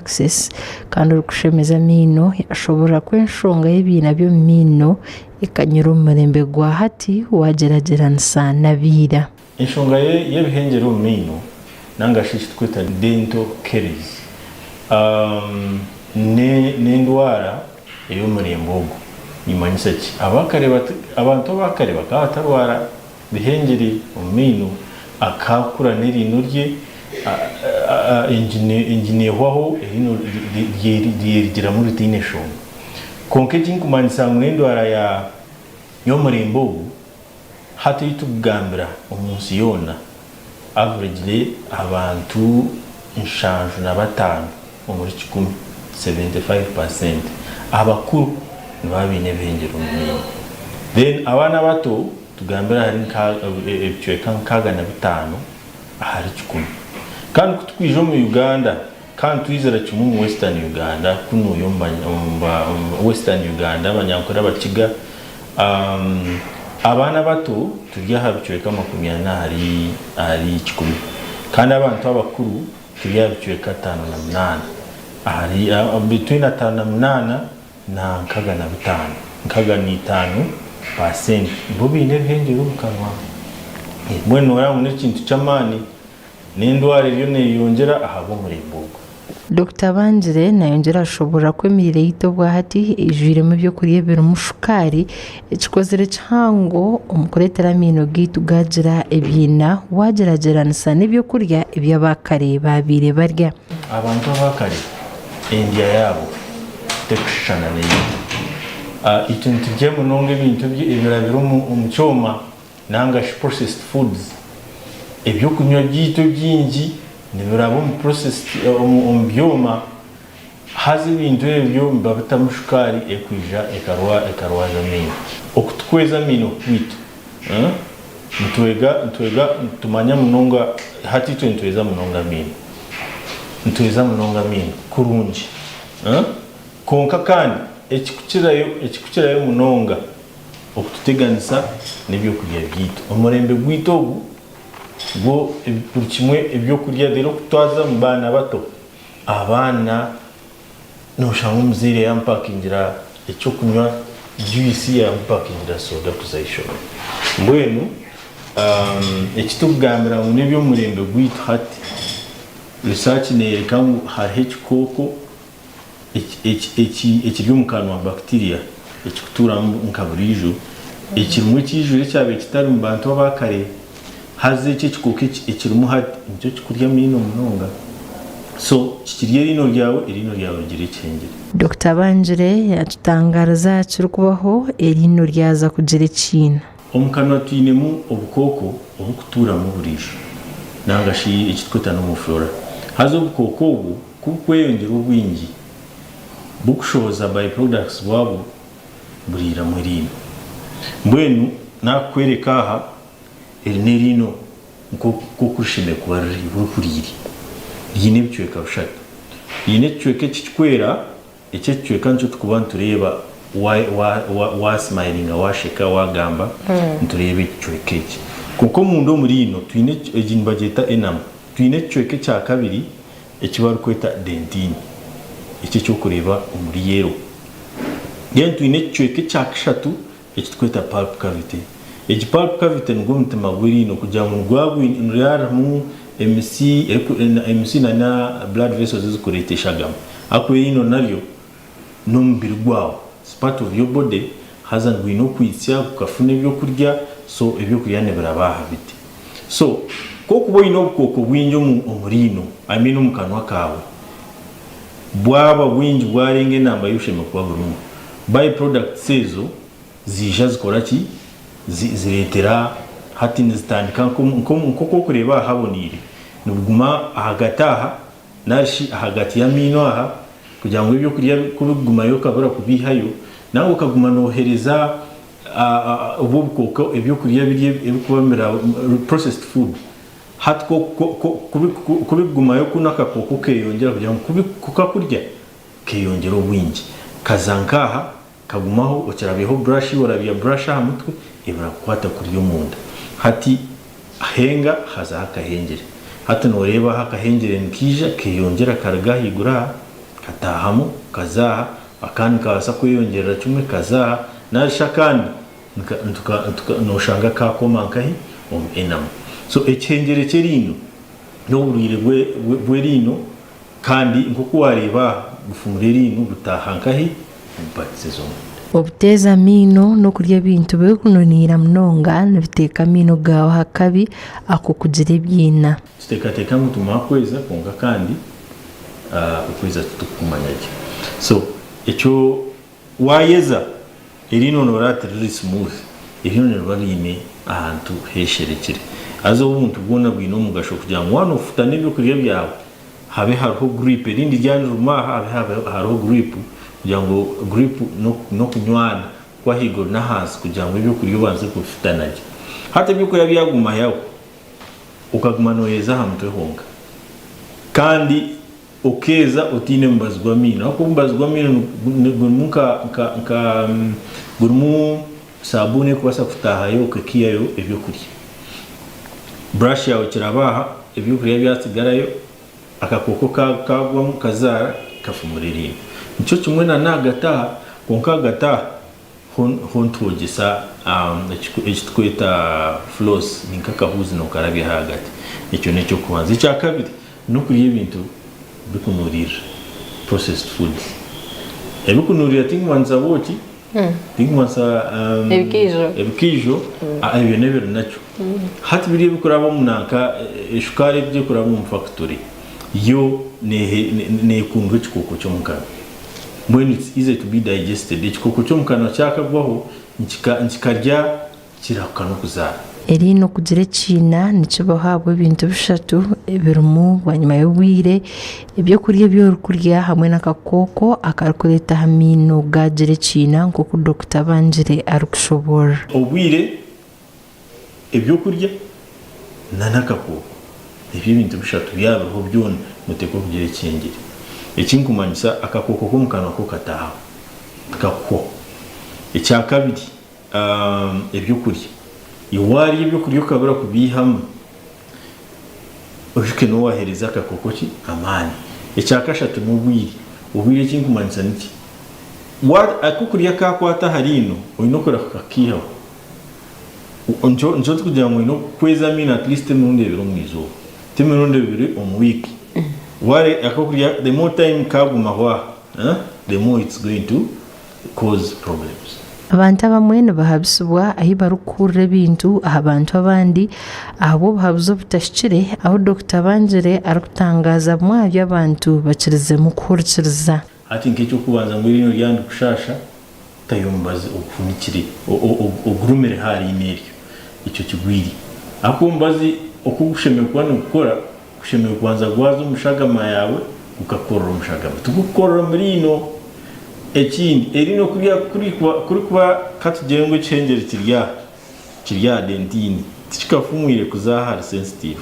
Access kandi orikushemeza amaino yashoborora ku enshonga y'ebiina by'omu maino ekanyire omu murembe gwa hati wagyeragyeranisa n'abaira. Enshonga y'ebihengyere omu maino nanga shi eki turikweta dental caries n'endwara ey'omurembe ogu. Nimanyisa ki? Abakare abantu abakare bakaba batarwara bihengyere omu maino, akakura n'eriino rye engine ehwaho eriino ryerigiramu ritaine nshonga. Kwonka eki ndikumanyisa ngu n'endwara y'omurembe ogu, Hati ei turikugambira omu nsi yoona, averagely abantu 75 omuri kikumi, 75%, abakuru nibaba baine ebihengyere omu maino. Then abaana abato tugambire ahari nka ebicweka 65 ahari kikumi. Kandi ku tukwija omu Uganda, kandi twizira kimwe omu Western Uganda, kunuuya omu Western Uganda, Abanyankore, Abakiga, Abaana bato turi aha bicweka 40 ahari kikumi, kandi abantu abakuru turi aha bicweka 58 ahari between 58 na 65, 65 paasenti nibo baine ebihengyere omu kanwa. Mbwenu noreeba ngu n'ekintu ky'amaani. N'endwara eriyo neeyeyongyera ahabw'omurembe ogu. Dokita Bangire nayongyera ashoborora ku emiire yaitu obwahati eijwiremu ebyokurya ebirimu shukaari ekikozire kihango omu kureetera amaino gaitu gaagira ebiina waagyeragyeranisa n'ebyokurya ebi abakare baabaire barya. Abantu abakare endya yaabo tekushushana n'eyaitu. Itwe niturya munonga ebintu ebirabire omu kyoma nanga shi processed foods. Ebyokunywa byaitu ebingi nibiraba omu processed omu byoma haza ebintu ebyo nibabitamu shukaari erikwija ekarwaza amaino. Oku tukweza amaino kwaitu nitwega nitwega nitumanya munonga hati itwe nitweza munonga amaino nitweza munonga amaino kurungi kwonka kandi ekikukirayo ekikukirayo munonga Okututeganisa n'ebyokurya byaitu. Omurembe gwaitu ogu gwo buri kimwe ebyokurya reero okutwaza omu baana bato, abaana noshanga omuzaire yamupakingira ekyokunywa juice yamupakingira soda kuza ah'ishomero. Mbwenu eki turikugambira ngu n'eby'omurembe gwaitu hati, research neyoreka ngu hariho ekikooko Ekiri omu kanwa, bacteria, ekikutuuramu nka buriijo, ekirimu ekiijura ekyabaire kitari mu bantu aba kare, haza eki ekikooko ekirimu hati nikyo kikurya amaino munonga. So kikirya eriino ryawe, eriino ryawe rigira ekihengyere. Dokita Bangire yatutangariza aha kirikubaho eriino ryaza kugira ekiina. Omu kanwa twinemu obukooko obukutuuramu buriijo nanga shi eki turikweta normal flora. Haza obukooko obwo Ku bukweyongyera obwingi, bukushohoza by-products bwabwo buriiramu eriino. Mbwenu nakukwereka aha, eri n'eriino nk'oku rishemereire kuba riri rihuriire. Riine ebicweka bishatu. Riine ekicweka ekirikwera, eki ekicweka nikyo turikuba nitureeba waasimayiringa, waasheka, waagamba, nitureeba ekicweka eki. Kwonka omunda omu riino twine, egi nibagyeta enamel, twine ekicweka ekyakabiri eki barikweta dentine, eki eky'okureeba omuri yellow. Then twine ekicweka ekya kashatu eki turikweta pulp cavity. Egi pulp cavity nigwo mutima gw'eriino kugira ngu nigwaba harimu emitsi emitsi na blood vessels ezirikureeta eshagama ahakuba eriino naryo n'omubiri gwawe, it's part of your body haza gwine okwitsya gukafuna ebyokurya so ebyokurya nibiraba aha biti. So ku okuba oine obukooko bwingi omu omu riino, I mean omu kanwa kaawe, bwaba bwingi bwarenga enamba ei bushemereire kuba burimu, by products ezo ziija zikora ki? Zi zireetera hati nizitandika nk'oku orikureeba aha haboniire, nibuguma ahagati aha nari shi ahagati y'amaino aha kugira ngu ebyokurya ku birikugumayo okabura kubiihayo, nawe okaguma noohereza obwo obukooko ebyokurya biri ebirikuba nibiraba processed food. Hati ku birikugumayo kunu akakooko keeyongyera kugira ngu ku kakurya keeyongyera obwingi. Kaza nk'aha kagumaho okirabyaho burashi, orabya burashi aha mutwe ebura kukwata kurya omunda. Hati henga hazaho akahengyere. Hati nooreeba aho akahengyere nikaija keeyongyera karuga ahaiguru aha. Kataahamu kaza aha, akandi nikabaasa kweyongyerera kimwe kaza aha, nari shi akandi noshanga kaakoma nkahi? Omu enamel. So ekihengyere ky'eriino n'oburwaire bw'eriino kandi nk'oku waareeba aha, bufumura eriino butaaha nkahi? Omu parts ez'omunda. Obuteeza amaino n'okurya ebintu birikununiira munonga nibiteeka amaino gaawe aha kabi ak'okugira ebiina. Tuteekateeka ngu tumara kweza kwonka kandi okweza titukukumanya gye. So ekyo waayeza eriino nooreba tiriri smooth, eriino niriba riine ahantu heesherekire. Haza obuntu bwona bwine omugasho kugira ngu waaba noofuta n'ebyokurya byawe habe hariho grip, erindi ryaba niriguma aha habe hariho grip kugira ngu grip n'okunywana kw'ahaiguru n'ahansi kugira ngu ebyokurya obanze kubifutana gye. Hati ebyokurya byaguma yawe okaguma nooyeza aha mutwe honka kandi okeeza otaine mubazi gw'amaino ahabw'okuba omubazi gw'amaino gurimu nka nka nka gurimu saabuuni erikubaasa kutaahayo ekaihayo ebyokurya. Burashi yaawe kiraba aha ebyokurya byatsigarayo akakooko kaagwamu kazaara kafumura eriino. Nikyo kimwe na n'aha gataaha kwonka aha gataaha Ho nitwogyesa eki turikweta floss ni nk'akahuuzi nookarabya ahagati. Ekyo n'eky'okubanza. Ekyakabiri n'okurya ebintu bikunuririra, processed foods. Ebikunuririra tinkumanisa bwoki, tinkumanisa ebikaijo, ebyo n'ebiri nakyo. Hati biri ebirikuraba omu nanka, eshukaari egi erikuraba omu fakitore yo neekundwa ekikooko ky'omukanwa. Mbwenu it's easy to be digested, ekikooko ky'omu kanwa kyakagwaho nikikarya kirahuka n'okuzaara. Eriino okugira ekiina nikibaho ahabw'ebintu bishatu ebirimu bwanyima y'obwire, ebyokurya ebi orikurya hamwe n'akakooko akarikureeta aha maino gaagira ekiina nk'oku Dokita Bangire arikushoboorora. Obwire, ebyokurya n'akakooko. Ebyo ebintu bishatu byaba biriho byona noteekwa kugira ekyengire. Ekinkumanyisa akakooko k'omu kanwa ko kataahaho, tikakuhwaho. Ekyakabiri, ebyokurya. Iwe waarya ebyokurya okabura kubiihamu, oijuke niwe waaheereza akakooko ki? Amaani. Ekyakashatu n'obwire. Obwire ekinkumanyisa niki? Akokurya kaakwata aha riino, oine okurahuka kukiihaho. Nikyo ndikugira ngu oine kweza amaino at least emirundi ebiri omu izooba, ti emirundi ebiri omu wiiki. The more time kagumaho aha, the more it's going to cause problems. Abantu abamwe nibahabisibwa ahu barikuhurira ebintu aha bantu abandi ahabw'obuhabuzi obutahikire ahu Dokita Bangire arikutangaaza bumwe aha bi abantu bakirizemu kuhurikiriza. Hati nk'eky'okubanza ngu eriino ryaba nirikushaasha, Tayo omubazi ogufunikire, ogurumire aha riino eryo. Ekyo kigwire. Ahakuba omubazi oku gushemereire kuba nigukora, gushemereire kubanza gwaza omu shagama yaawe, gukakorera omu shagama. Tigukukorera omu riino. Ekindi, eriino ku rikuba, ka tugire ngu ekihengyere kiri aha, kiri aha dentine, tikikafumwire kuza ahari sensitive.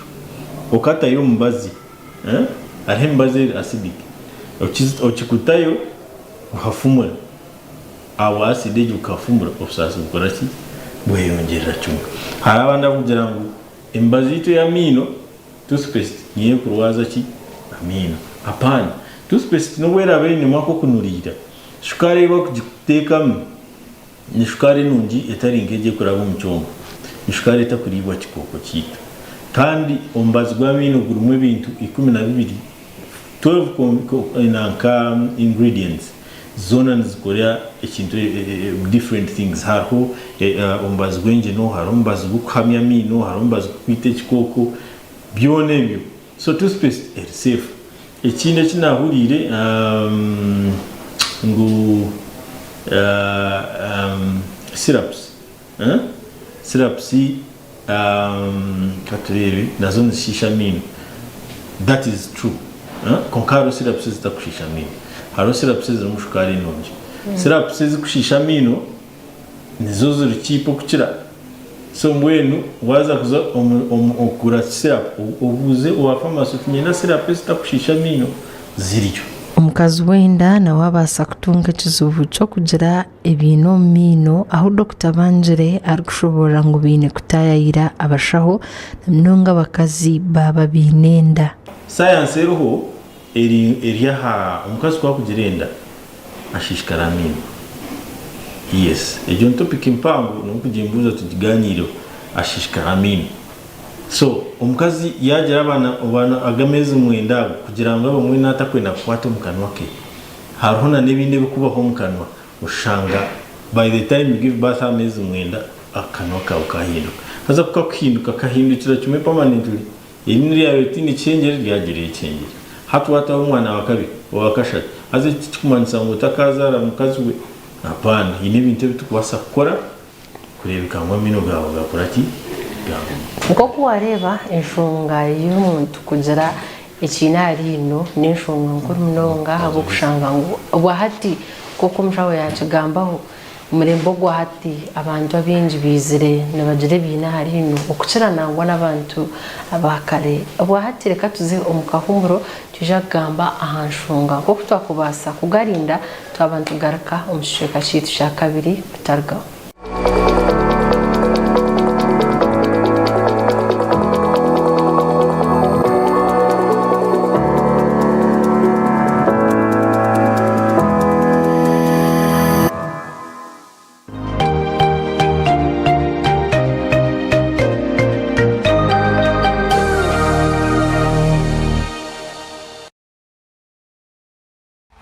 Okatayo omubazi, hariho emibazi eri acidic, okikutayo guhafumura. Ahabwa asidi egyo kukafumura, obusaasi bukora ki? Bweyongyerera kimwe. Hariho abandi abarikugira ngu emibazi yaitu ey'amaino, toothpaste, niyo erikurwaza ki? Amaino. Apaana. Toothpaste n'obu eraabe einemu ak'okunuriira, shukaari ei barikugiteekamu ni shukaari nungi etari nk'egi erikuraba omu kyoma. Ni shukaari etakuriibwa kikooko kyaitu. Kandi omubazi gw'amaino gurimu ebintu 12, 12 nanka ingredients. Zoona nizikora ekintu different things hariho omubazi gw'engino hariho omubazi gw'okuhamya amaino hariho omubazi gw'okwita ekikooko byona ebyo so toothpaste eri safe ekindi eki nahuriire ngu syrups syrups katureebe nazo nizishiisha amaino that is true kwonka hariho syrups ezitakushiisha amaino hariho syrups ezirimu shukaari enungi syrups ezikushiisha amaino nizo ziri cheap okukira so mbwenu waaza kuza kugura syrup obuuze owa pharmacy oti niinyenda syrup ezitakushiisha amaino ziriyo. Omukazi w'enda nawe abaasa kutunga ekizibu ky'okugira ebiina omu maino ahu Dokita Bangire arikushoboorora ngu baine kutaayayira abashaho na munonga abakazi baaba baine enda. Sayansi eriho. eri eri aha omukazi ku akugira enda ashiishikara amaino. Yes, egyo ni topic mpango nobu kugimbuuza tugigaaniireho. Ashiishikara amaino. So omukazi yaagira abaana abaana ago ameezi mwenda ago kugira ngu abamwe naatakwenda kukwata omu kanwa ke, hariho na n'ebindi ebirikubaho omu kanwa oshanga by the time you give birth ameezi mwenda akanwa kaawe kahinduka. Haza ku kakuhinduka kahindukira kimwe permanently Eriino ryabaire ritaine kyengyere ryagira ekyengyere. Hati waataho omwana wa kabiri, owa kashatu, haza eki tikikumanyisa ngu otakaazaara mukazi we. Apaana, haine ebintu ebi turikubaasa kukora kureebeka ngu amaino gaawe gaakora ki? Gaaguma. Nk'oku waareeba, enshonga y'omuntu kugira ekiina aha riino n'enshonga nkuru munonga ahabw'okushanga ngu obwahati nk'oku omushaho yaakigambaho, Omurembe ogwa hati abantu abaingi baizire nibagira ebiina aha riino okukira nangwa n'abantu aba kare. Obwa hati reka tuze omu kahuumuro twija kugamba aha nshonga nk'oku twakubaasa kugarinda twaba nitugaruka omu kicweka kyaitu kya kabiri. Otarugaho.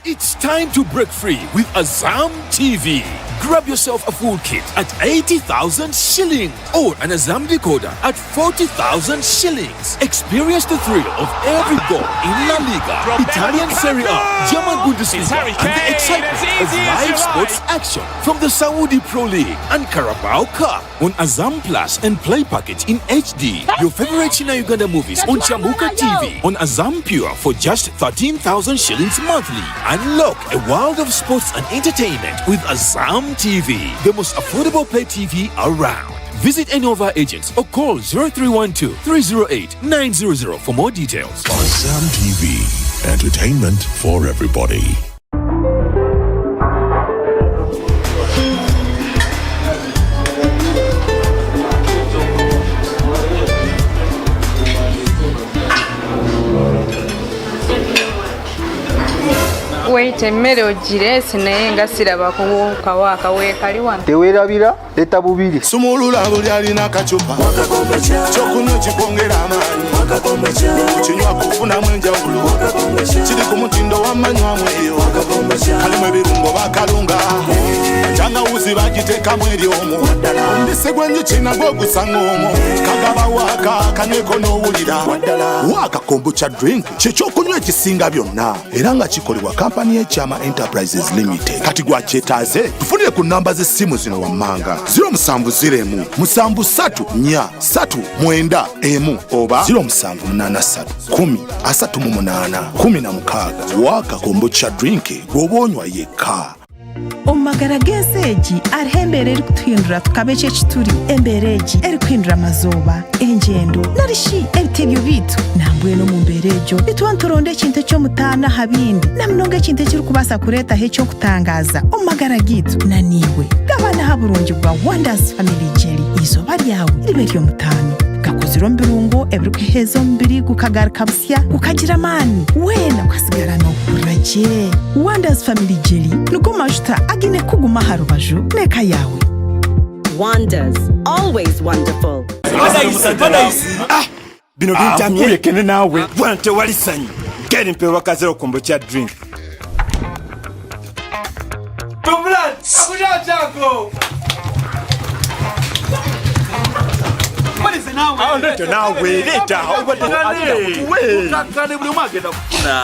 It's time to break free with Azam TV. Grab yourself a full kit at 80,000 shillings or an Azam decoder at 40,000 shillings. Experience the thrill of every goal in La Liga, Italian Serie A, German Bundesliga, and the excitement of live sports action from the Saudi Pro League and Carabao Cup on Azam Plus and Play Package in HD. Your favorite China Uganda movies on Chamuka TV on Azam Pure for just 13,000 shillings monthly. Unlock a world of sports and entertainment with Azam TV, the most affordable pay TV around. Visit any of our agents or call 0312 308 900 for more details. Azam TV, entertainment for everybody. Wait emmere ogireese naye nga siraba kuwuukawo akaweekali wano. Tewerabira leta bubiri. Sumulula buli alina akacupa kyokunywa kikwongera amaanyi kinywa kufunamu enjawulo kiri ku mutindo wamanywamu eyo kalimu ebirungo bakalunga tangawuzi bagiteekamu eri omwo omubisi gw'enjuki nagwo gusanga omwo kagaba waaka kanyweko n'owulira waaka kombucha drink kyekyokunywa ekisinga byonna era nga kikolebwa kampani y'ekyama enterprises limited kati gwakyetaaze tufunire ku namba z'essimu zino wammanga 070 7 4 3 9 1 oba 0783 10 38 16 waaka kombucha drink gw'oba onywa yekka. Omu magara g'ensi egi, hariho embeera erikutuhindura tukaba eki eki turi. Embeera egi erikuhindura amazooba, engyendo, nari shi ebitebyo byaitu. Nambwenu omu mbeera egyo, nituba nituronda ekintu eky'omutaano aha bindi, na munonga ekintu ekirikubaasa kureetaho eky'okutangaaza omu magara gaitu. Na naiwe, gabana aha burungi bwa Wonders Family Jelly. Eizooba ryawe ribe ery'omutaano. Gakozirwe omu birungo ebirikuheeza omubiri gukagaruka busya, gukagira amaani, weena okasigara noohurira gye. Wonders Family Jelly nigo majuta againe kukuguma aha rubaju n'eka yaawe. Wonders, always wonderful. Bino bintamye. Kulekene naawe. Bwana tewali sanyu. Geri mpewa kazero kombo kya drink. Leeta naawe leeta obadde Kakkane buli omu agenda kufuna.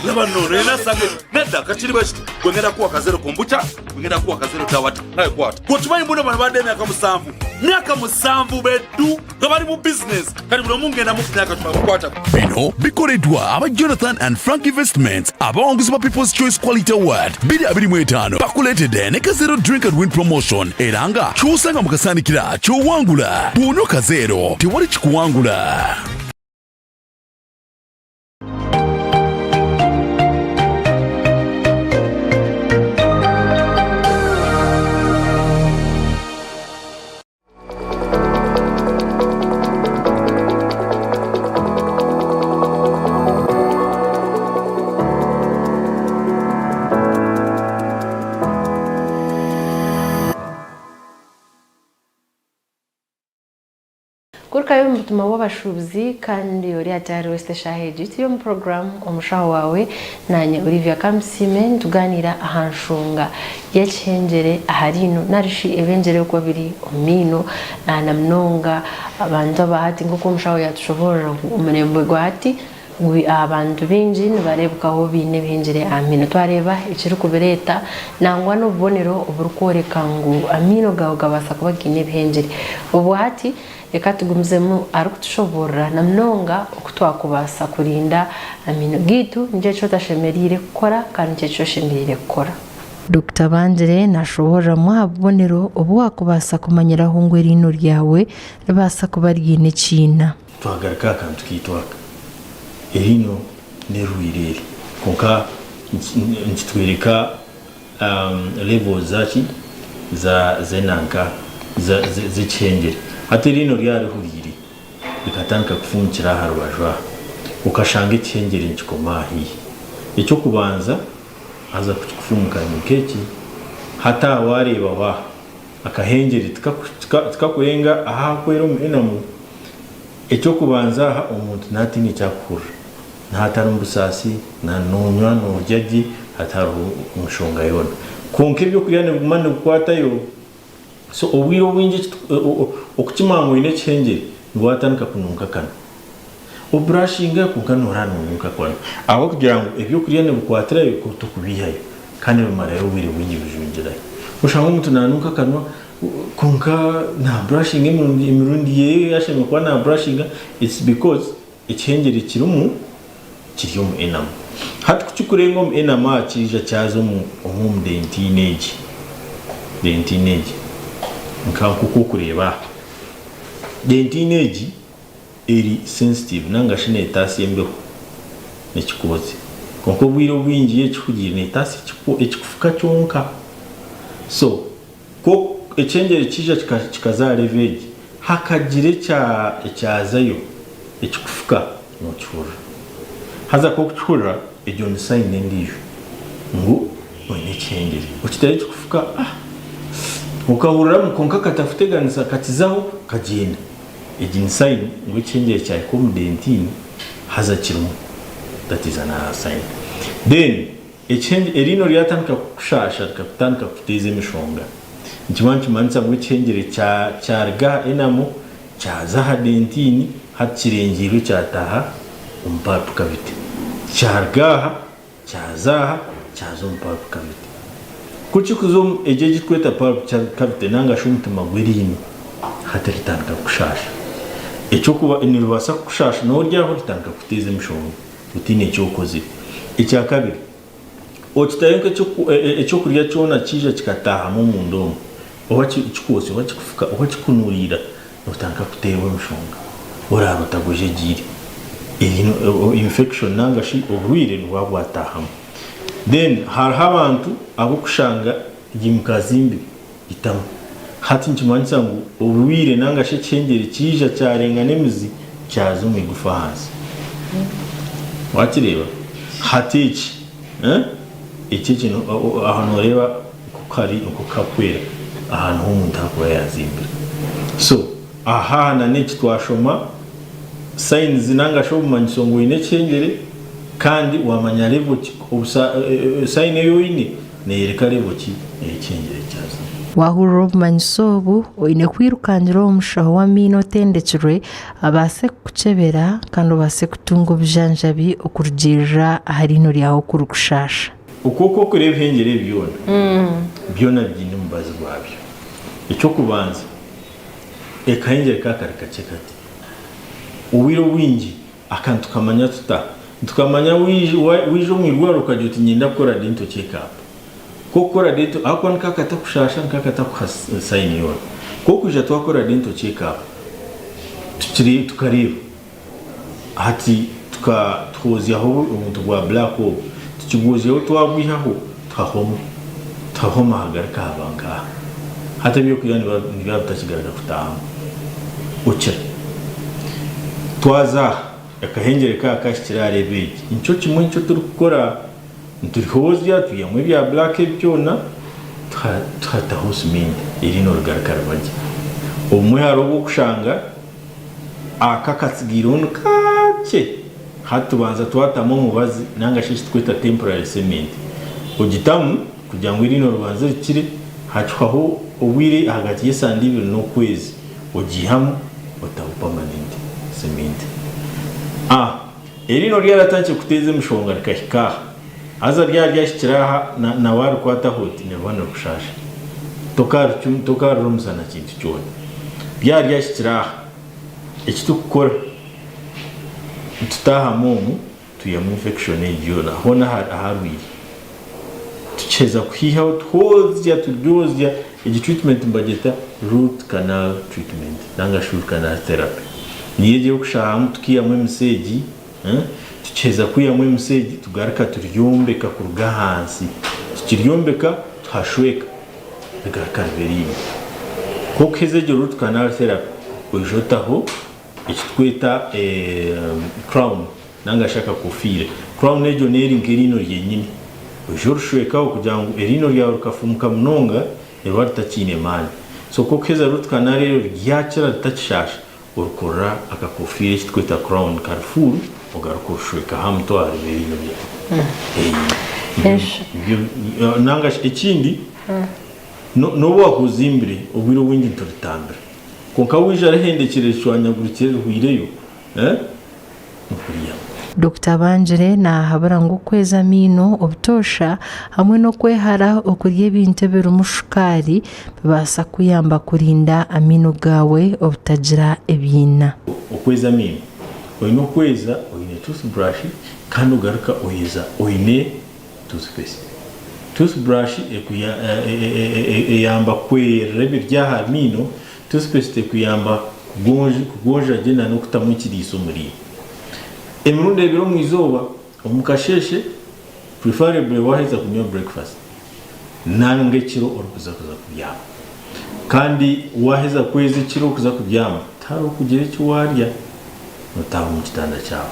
Laba nno ono yenna asange nedda kakiri bwe kiti gwe ngenda kuwa kazero kombucha gwe ngenda kuwa kazero tawata nawe kwata. Gwe okimanyi mbuno bano badde emyaka musanvu myaka musanvu beddu nga bali mu bizinesi kati buli omu ngenda mufuna akacupa mukwata. Bino bikoleddwa aba Jonathan and Frank Investments abawanguzi ba People's Choice Quality Award 2025 bakuleetedde ne Kazero Drink and Win Promotion era nga ky'osanga mu kasaanikira ky'owangula. Bw'onywa Kazero tewali kikuwangula. Wagarukayo omu butumwa bw'abashuubuzi kandi ori hati ahari West eshaaha egi turi omu puroguraamu Omushaho Waawe naanye Olivia Kamusiime nitugaaniira aha nshonga y'ekihengyere aha riino narishi ebyengyere okuba biri omu maino na munonga abantu aba hati nk'oku omushaho yaatushoboorora ngu omurembe gwa hati Ngu abantu baingi nibareebekaho baine ebihengyere aha maino. Twareeba ekirikubireeta nangwa n'obubonero oburikworeka ngu amaino gaawe gabaasa kuba gaine ebihengyere. Obwahati reka tugumizemu arikutushoboorora na munonga oku twakubaasa kurinda amaino gaitu, niki eki otashemereire kukora kandi niki eki oshemereire kukora. Dokita Bangire nashoboororamu aha bubonero obu waakubaasa kumanyiraho ngu eriino ryawe ribaasa kuba riine ekiina. Twagaruka aha kantu kaitu aka, eriino n'erwaire eri kwonka nikitworeka levels zaki z'enanka z'ekihengyere. Hati eriino ryaba rihuriire rikatandika kufumukira aha rubaju aha, okashanga ekihengyere nikikoma aha haihi. Eky'okubanza haza kukikufumuka ni nk'eki, hati aha waareebaho aha, Akahengyere tikakurenga ahu ahakwera omu enamu. Eky'okubanza aha omuntu naatiina eki arikuhurira. Nahatarimu busaasi, noonywa noorya gye hatariho nshonga yoona. Kwonka ebyokurya nibiguma nibikwatayo. So obwire obwingi okukimanya ngu oine ekihengyere nibwo watandika kununka akanwa. Oburashinga kwonka noorara nonunka akanwa ahabw'okugira ngu ebyokurya nibikwatirayo kwonka tokubiihayo. Kandi bimarayo obwire bwingi bijungirayo. Oshanga omuntu nanunka akanwa kwonka na brushinga emirundi emirundi yeye yashemereire kuba na brushinga it's because ekihengyere kirimu kiri omu enamel. Hati kukikurenga omu enamel aha kiija kyaza omu omu dentine egi dentine egi nka nkoku okureeba aha. Dentine egi eri sensitive nanga shi netasya embeho nekikoozi kwonka obwire obwingi yo ekihuriire netasya ekikufuka kyonka so ku ekyengyere kiija kikaza aha level egi hakagira ekyazayo ekikufuka nokihurira haza ku okukihurira egyo ni sign endijo ngu oine ekyengyere okiteera ekikufuka ah okahuriramu kwonka katakuteganisa kakizaho kagyenda. Egi ni sign ngu ekihengyere kyahika omu dentine haza kirimu that is another sign. Then ekihengyere eriino ryatandika kukushaasha rikakutandika kukuteeza emishonga nikiba nikimanyisa ngu ekihengyere kyaruga aha enamel kyaza aha dentine hati kirengyeirwe kyataaha omu pulp cavity kyaruga aha Kyaza aha, kyaza omu pulp cavity. Ku kikuza omu egyo egi tukweta pulp cavity nanga shi omutima gw'eriino, hati ritandika kukushaasha. Eky'okuba niribaasa kukushaasha n'ori aho ritandika kukuteeza emishonga otaine eki okozire. Ekyakabiri, okitayo nk'ekyokurya kyona kiija kikataahamu omunda omu, oba kikwotsya oba kikufuka oba kikunuuriira, Notandika kuteerwa emishonga oraaba otagwejegyeire. Eriino infection nanga shi oburwaire nibwaba bwataahamu. Then hariho abantu abukushanga yimuka azimbire itama. Hati nikimanyisa ngu oburwaire nanga shi ekihengyere kiija kyarenga n'emizi kyaza omu igufa ahansi. Wakireeba? Hati eki eki eki aho noreeba Nkoku hari nkoku hakwera aha niho omuntu arikuba yazimbire. So aha na neki twashoma signs nangashi obumanyiso ngu oyine ekihengyere kandi wamanya level ki obusa sign eyi oyine neyereka level ki eyekihengyere kyazire. Wahurira obumanyiso obu, oine kwirukangira owa mushaho w'amaino otendekirwe abaase kukukyebera kandi obaase kutunga obujanjabi okurugiirira aha riino ryawe oku ririkushaasha. Oku oku orikureeba ebihengyere ebi byona, byona biine omubazi gwabyo. Eky'okubanza, akahengyere ka kari kakye kati. Obwire obwingi aka nitukamanya tuta? Nitukamanya waija omu irwariro okagira oti niinyenda kukora dental check up. Ku orikukora dental, ahakuba nikaba katakushaasha, nikaba katakuha sayini yoona. Ku orikwija twakora dental check up, tukareeba. Hati tuka tuhozyaho obuntu bwa black obu tukibwozyaho twabwihaho tuhahoma tuhahoma hagaruka haba nkaha hati ebyokurya nibiba bitakigaruka kutahamu okira twaza aha akahengyere ka kahikire aha level egi nikyo kimwe nikyo turikukora niturihozya twihamu ebya black ebi byona tuhataho cement eriino rigaruka riba gye obumwe hariho obu okushanga. Aka akatsigaireho ni kakye, hati tubanza twatamu omubazi nanga shi ekiturikweta temporary cement. Ogitamu kugira ngu eriino ribanze rikire, hakihwaho obwire ahagati y'esande ibiri n'okwezi, ogiihamu otaho permanent cement. A Eriino ryaratandikire kuteeza emishonga rikahika aha, haza ryaba ryahikire aha na warikwataho oti niriba nirikushaasha, tokaarirumisa na kintu kyona. Ryaba ryahikire aha, eki turikukora nitutaahamu omu twihamu infection egi yoona hoona aharwaire. Tukiheza kuhihaho tuhozya turyozya, egi treatment nibagyeta root canal treatment nanga shi root canal therapy. Niyo egi ey'okushahamu tukiihamu emise egi, tukiheza kwihamu emise egi tugaruka turyombeka kuruga ahansi. Tukiryombeka tuhashweka rigaruka riba eriingi. Ku okuheza egyo root canal therapy, oija otaho eki turikweta crown nanga shi akakofiira. Crown egyo neeri nk'eriino ryenyini. Oija orishwekaho kugira ngu eriino ryawe rikafumuka munonga riba ritakiine maani. So ku okuheza root canal eryo ryakira ritakishaasha, orikorera akakofiira eki turikweta crown kari full ogaruka orishwekaho aha mutwe aha riba eriino ryawe. Nanga shi ekindi, n'obu wakuzimbire obwire obwingi nituritambira. Kwonka waija rihendekire ricwanyagurikire rihwireyo, nkuriya. Dokita Bangire naahabura ngu okweza amaino obutoosha hamwe n'okwehara okurya ebintu ebirimu shukaari bibaasa kukuyamba kurinda amaino gaawe obutagira ebiina. Okweza amaino, oine okweza oine toothbrush kandi ogaruka oyeza oine toothpaste. Toothbrush eyamba kwerera ebiri aha maino, toothpaste ekuyamba kugonja gye na n'okutamu ekiriisa omu riino. Emirundi ebiri omu izooba, omu kasheeshe preferably waaheza kunywa breakfast nanga ekiro orikuza kuza kubyama. Kandi waaheza kweza ekiro orikuza kubyama, tihariho kugira eki waarya notaaha omu kitanda kyawe.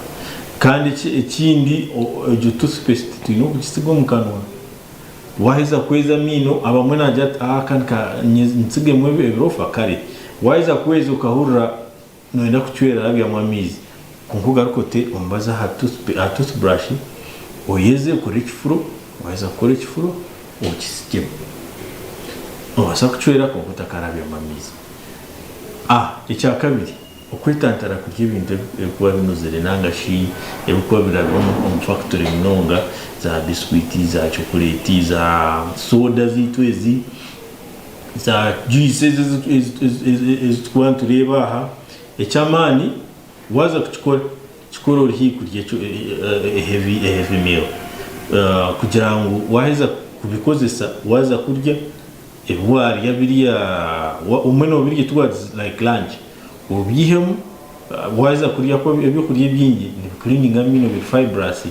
Kandi ekindi egyo toothpaste twine okugisiga omu kanwa. Waaheza kweza amaino, abamwe naagira ati aka ntsigemu ebirofa kare waaheza kweza okahurira Noyenda kucwera rabyamu amaizi kwonka ogaruke ote omubazi aha toothbrush oyeze okore ekifuro waheza kukora ekifuro okisigyemu. Nobaasa kucwera kwonka otakarabyamu amaizi. A Ekyakabiri, okwetantara kurya ebintu ebirikuba binuzire nanga shi ebirikuba birabire omu fakitori munonga za biswiti, za chokureti, za soda zaitu ezi. Za juice ezi ezi turikuba nitureeba aha, eky'amaani waaza kukikora, kikore ori haihi kurya a heavy a heavy meal kugira ngu waaheza kubikozesa waaza kurya ebi waarya biriya obumwe noobirya towards like lunch obiihemu waaheza kurya ebyokurya ebingi nibikuriininga amaino biri fibrous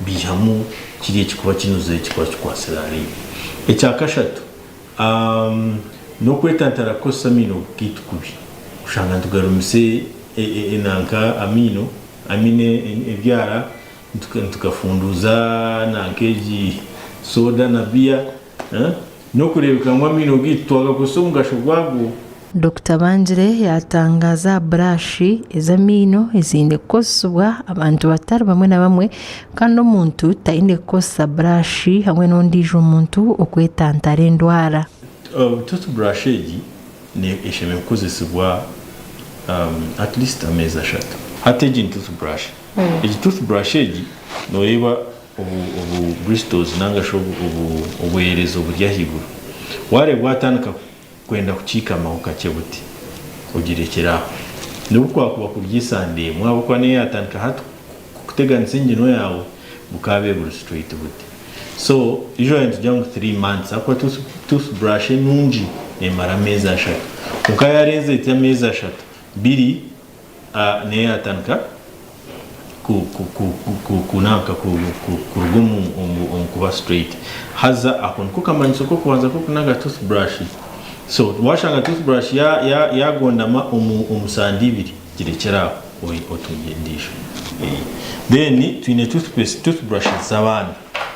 biihamu kiriya ekirikuba kinuzire ekirikuba kikwatsire ahariiwe. Ekyakashatu. N'okwetantara kukozesa amaino gaitu kubi. Kushanga nitugarumisa enanka amaino, I mean ebyara nitugafunduuza nanka egi soda na biya, n'okureebeka ngu amaino gaitu twagakozesa omugasho gwago. Dokita Bangire yatangaza aha burashi ez'amaino eziine kukozesibwa abantu batari bamwe na bamwe kandi omuntu taine kukozesa burashi hamwe n'ondiijo muntu okwetantara endwara. Toothbrush egi eshemereire kukozesibwa at least ameezi ashatu. Hati egi ni toothbrush. Egi toothbrush egi noreeba obu bristles ningashi obwerezo buri ahaiguru. Wareeba bwatandika Kwenda kukiikamaho kakye buti, ogirekyere aho. N'obu kwakuba kurya esande emwe ahabw'okuba niyo yaatandika hati kukuteganisa engino yaawe, bukaabe buri straight buti. So usually nitugira ngu three months ahabw'okuba tooth toothbrush enungi neemara ameezi ashatu. Kwonka yaarenza eti ameezi ashatu, biri niyo yaatandika kunanka kuruga omu kuba straight haza ako niko kamanyiso k'okubanza k'okunaga toothbrush so washanga toothbrush yagondama omu sande ibiri girekyere aho otungye endiijo. Then twine toothpaste toothbrushes z'abaana,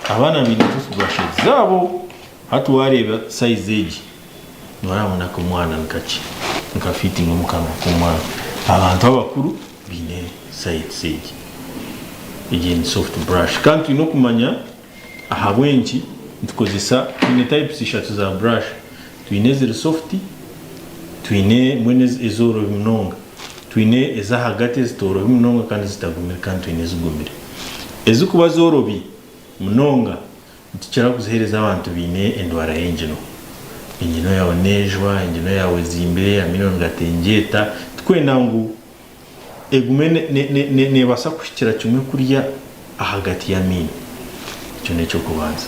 abaana baine toothbrushes zaabo hati wareeba size egi Noraabona ak'omwana nikakye nikafiitinga omu kanwa k'omwana. Abantu abakuru baine sides egi. Egi ni soft brush. Kandi twine okumanya ahabw'enki nitukozesa, twine types ishatu za brush. Twine eziri soft, twine mbwenu ezoorobi munonga, twine ez'ahagati ezitoorobi munonga kandi ezitagumire kandi twine ezigumire. Ezirikuba zoorobi munonga nitukira kuziheereza abantu baine endwara y'engino. Engino yaawe neejwa, engino yaawe ezimbire, amaino nigatengyeta, tikwenda ngu egume neebaasa kuhikira kimwe kurya ahagati y'amaino. Ekyo n'eky'okubanza.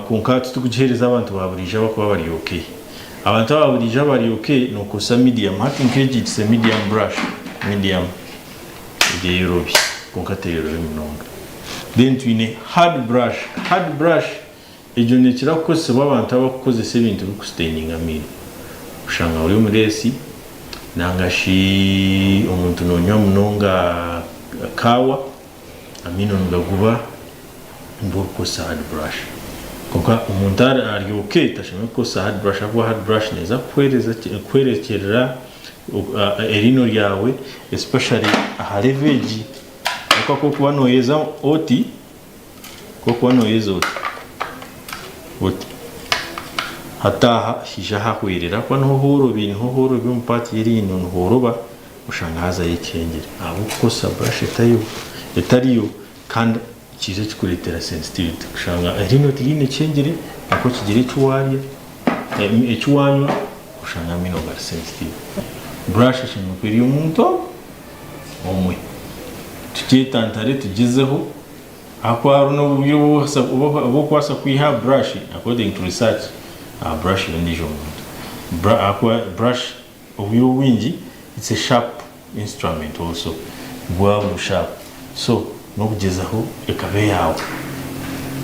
Kwonka titurikugiheereza abantu ba buriijo abarikuba bari okay. Abantu aba buriijo abari okay nookozesa medium. Hati nk'egi it's a medium brush, medium egi eyorobi kwonka teyorobi munonga. Then twine hard brush. Hard brush egyo neekira kukozesibwa abantu abarikukozesa ebintu birikusitaininga amaino. Oshanga ori omureesi nanga shi omuntu noonywa munonga kaawa, amaino nigaguba nibwo orikukozesa hard brush. Kwonka omuntu ari okay tashemereire kukozesa hard brush ahabw'okuba hard brush neeza kuhwerekyerera eriino ryawe especially aha level egi. Kwonka ku orikuba nooyeza oti, ku orikuba nooyeza oti, oti, hati aha haija hahwerera ahakuba niho hoorobi, niho hoorobi omu paati y'eriino nihooroba oshanga haazayo ekihengere ahabw'okukozesa burasha etariyo etariyo kandi kiija kikureetera sensitivity kushanga eriino tiriine kihengere kwonka okigira eki waarya, eki waanywa oshanga amaino gari sensitive. Burasha eshemereire kuba eri omuntu omwe. Tukyetantare tugyezeho ahakuba hariho n'oburyo obu orikubaasa kwiha aha burashi according to research aha burashi y'ondiijo muntu. Ahakuba burashi obwire obwingi it's a sharp instrument also bwaba buri sharp so n'okugyezaho ekaba eyaawe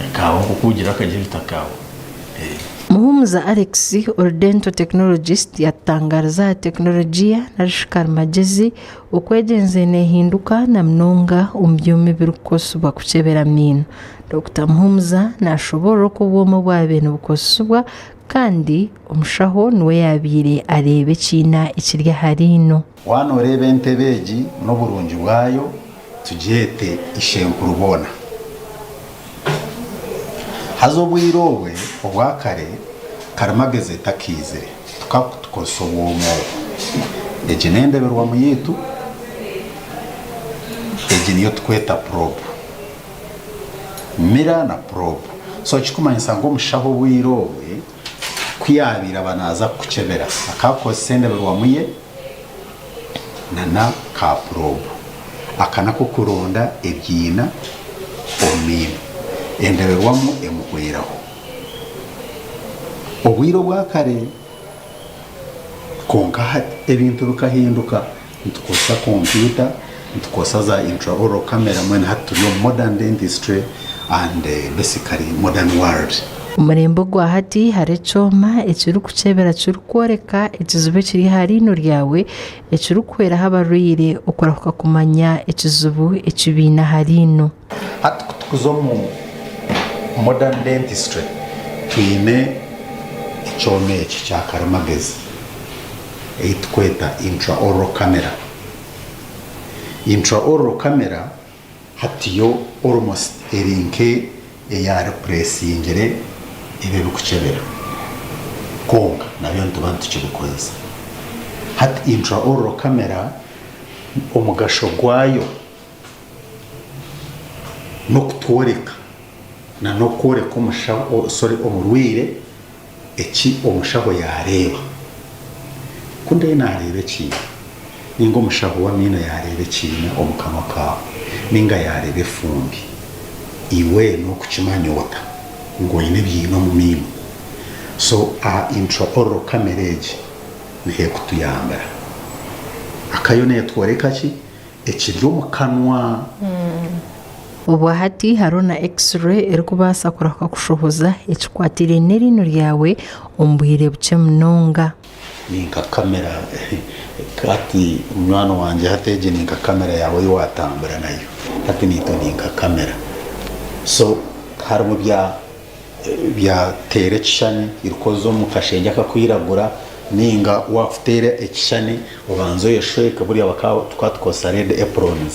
ekaawe nk'oku ogira akagyebita kaawe. Muhumuza Alex ori Dental Technologist yatutangaariza aha tekinologiya narishi karimagyezi oku egyenzire neehinduka na munonga omu byoma ebirikukozesibwa kukyebera amaino. Dokita Muhumuza naashoboorora oku obwoma obwabaire nibukozesibwa kandi omushaho niwe yaabaire areeba ekiina ekiri aha riino. Waaba nooreeba entebe egi n'oburungi bwayo, tugyete ishenkuru boona. Haza obwire obwe obwa kare karimagezi etakaizire, tukaba tukozesa obwoma obu. Egi n'endeberwamu yaitu, egi niyo tukweta probe. Mirror na probe. So ekirikumanyisa ngu omushaho obwire obwe ku yaabaire aba naaza kukukyebera, akaba akozesa endeberwamu ye nana ka probe. Aka n'ak'okuronda ebyiina omu maino. Endeberwamu emuhweraho. Obwire obwa kare, kwonka hati ebintu bikahinduka, nitukozesa kompyuta, nitukozesa za intra-oral camera mbwenu hati turi omu modern dentistry and basically modern world. Omurembe ogwa hati hariho ekyoma ekirikukyebera kirikworeka ekizibu ekiri aha riino ryawe ekirikuhweraho abarwaire okurahuka kumanya ekizibu eki baine aha riino. Hati ku tukuza omu modern dentistry twine ekyoma eki kya karimagezi ei tukweta intra-oral camera. Intra-oral camera hati yo almost eri nke eya replacingire ebi ebikukyebera kwonka nabyo nituba nitukibikozesa. Hati intra-oral camera omugasho gwayo n'okutworeka na n'okworeka omushaho sorry omurwaire eki omushaho yaareeba. Ku ndiyo naareeba ekiina, nainga omushaho w'amaino yaareeba ekiina omu kanwa kaawe, nainga yaareeba efumbi, iwe nookukimanya ota ngu oine ebiina omu maino? So aha intra-oral camera egi niho erikutuyambira. Akayo neetworeka ki? Ekiri omu kanwa. Obwa hati hariho na X-ray erikubaasa kurahuka kushohoza ekikwatiraine n'eriino ryawe omu bwire bukye munonga. Ni nka kamera hati munywani wangye hati egi ni nka kamera yaawe ei waatambura nayo hati naitwe ni nka kamera so harimu bya bya teera ekishushani erikuza omu kashengye akakwiragura. Ninga wakuteera ekishushani obanze oyeshweke buriya bakaba tukaba tukozesa red aprons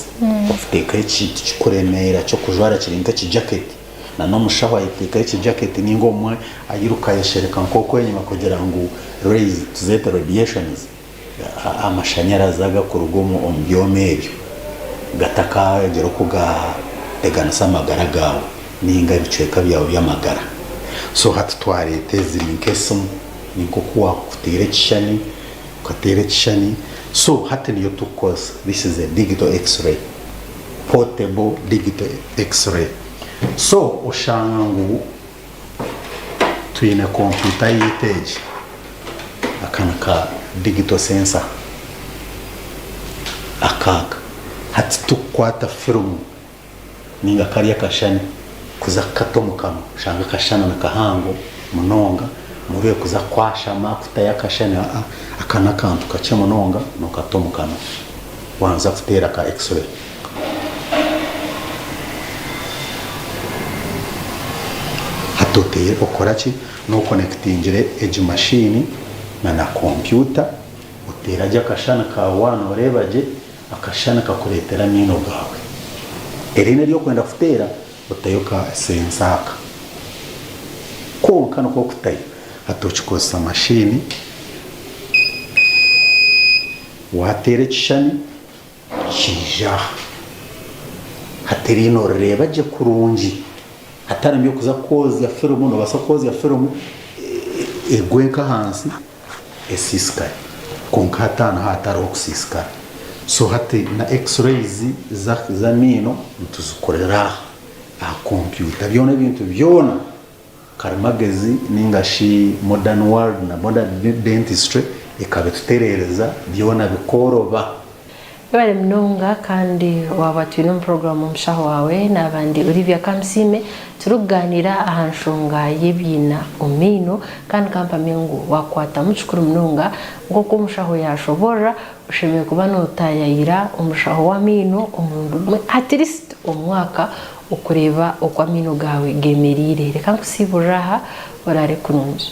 okuteekaho ekintu kikuremeera ky'okujwara kiri nk'ekijaketi na n'omushaho ayeteekaho ekijaketi ninga obumwe ayiruka ayeshereka nk'oku enyima kugira ngu rays tuzeete radiations amashanyarazi agakuruga omu byoma ebyo gatakagira oku gateganisa amagara gaawe ninga ebicweka byawe by'amagara. So hati twareeta eziri nk'esimu ni nk'oku waakuteera ekishushani okateera ekishushani so hati niyo turikukozesa this is a digital x-ray, portable digital x-ray. So oshanga ngu Twine kompyuta yaitu egi, aka ni ka digital sensor aka aka. Hati titukukwata firimu ninga kariya akashushani kuza kukata omu kanwa, oshanga akashushani ni kahango munonga omurwaire kuza kwashama kutayo akashushani aa aka n'akantu kakye munonga nokata omu kanwa waaza kuteera ka x-ray. Hati oteire okora ki? Nokonekitingire egi mashini na na kompyuta oteera gye akashushani kaawe waaba noreeba gye akashushani kakureetera amaino gaawe. Eriino eryokwenda kuteera otayo ka sensa aka. Kwonka nikwo okutayo hati okikozesa mashini wateera ekishushani Kiija aha. Hati eriino orireeba gye kurungi hatarimu by'okuza kwozya firimu, noobaasa kwozya firimu egwe nk'ahansi esiisikare kwonka hati aha niho hatariho kusiisikara. So hati na x-rays z'amaino nituzikorera aha aha kompyuta byona ebintu byona karimagezi ninga shi modern world na modern dentistry ekabitutereereza byona bikooroba. Webare munonga kandi waaba twine omu puroguraamu Omushaho Waawe naaba ndi Olivia Kamusiime turikugaaniira aha nshonga y'ebiina omu maino kandi kampamye ngu waakukwatamu kikuru munonga nk'oku omushaho yaashoboorora oshemereire kuba nootaayaayira omushaho w'amaino omurundi gumwe at least omu mwaka okureeba oku amaino gaawe gemereire. Reka nkusiiburire aha, oraare kurungi.